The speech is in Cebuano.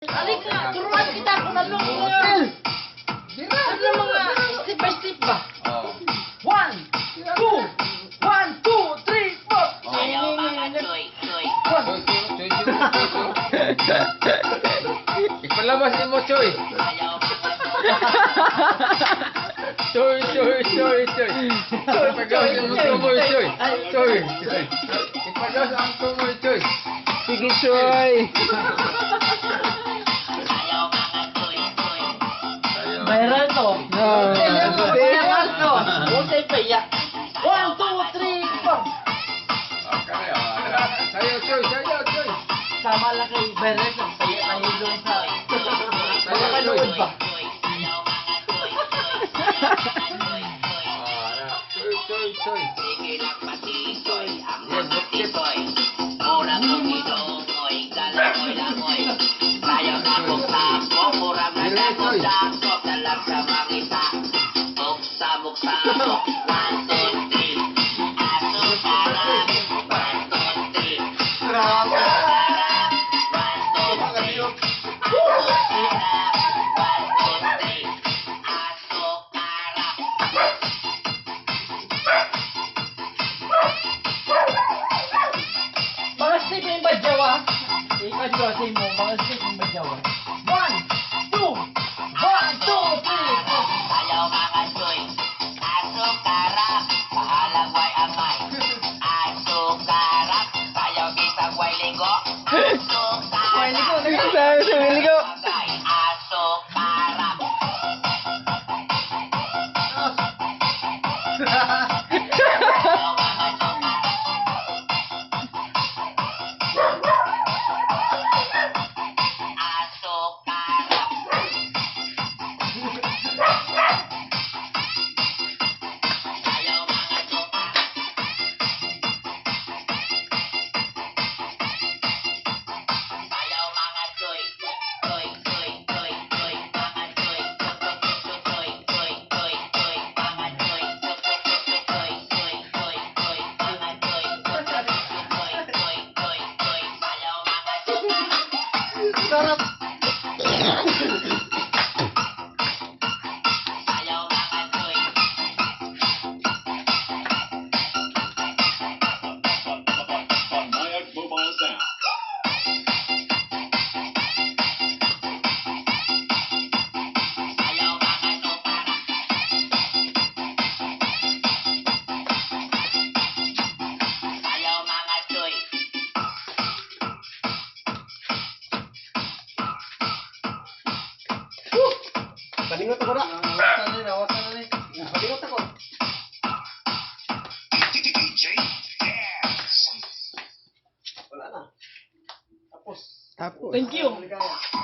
Alika, turuan kita kung anong mga ano mga step by step ba? Oh. One, two, one, two, three, four. Ayaw mga choy, choy. One. Choy, choy, choy, choy, choy. Ipalabas ni mo, Choy. Ayaw mga Choy, choy, choy, choy. Choy, pagawas mo tumoy, Choy. Choy, choy. Ipagawas ang tumoy, Choy. Sige, Choy. Ayaw mga choy, choy. Viral to. No. Viral to. Utay pa iya. One, two, three, four. Okay, oh. Sayo, Choy, sayo, Choy. Sama lang kay viral to. Kaya nahilong sa makakanood ba? Choy, ayaw mga choy, choy. Ayaw mga choy, choy. Ah, na. Choy, choy, choy. Sige lang patisoy, ang mga tisoy. Murag umidomoy, galamoy-lamoy. Sayaw na kong sako, murag na dakong dako, dalag sa mangita. Buksa, buksa, buk. One, two, three. Aso, sarap. One, two, three. Aso, sarap. One, two, three. Aso, sarap. One, two, three. Aso, karap. Mga step yung badyawa. Ikaw sa mo, mga step yung badyawa. One, two, one, two, three, four. Ayaw mga choy. Aso karap, bahalang way amay. Aso karap, sayaw bisag way ligo. Aso karap, Sabi sa Ligo. aso karap. Ayaw mga choy. Aso karap. Ayaw mga choy. Ayaw mga choy. Choy, choy, choy, choy, mga choy. Choy, choy, choy, choy, choy, choy, mga choy. Choy, choy, choy, choy, choy, choy, mga choy. Choy, choy, choy, choy, choy, ayaw mga choy. Sarap. Ayaw mga choy. Nayag Mobile Sound. Ayaw mga choy. Ayaw mga choy. Palingot ako ra. Palingot ako. Wala na. Tapos. Tapos. Thank you. Maligaya.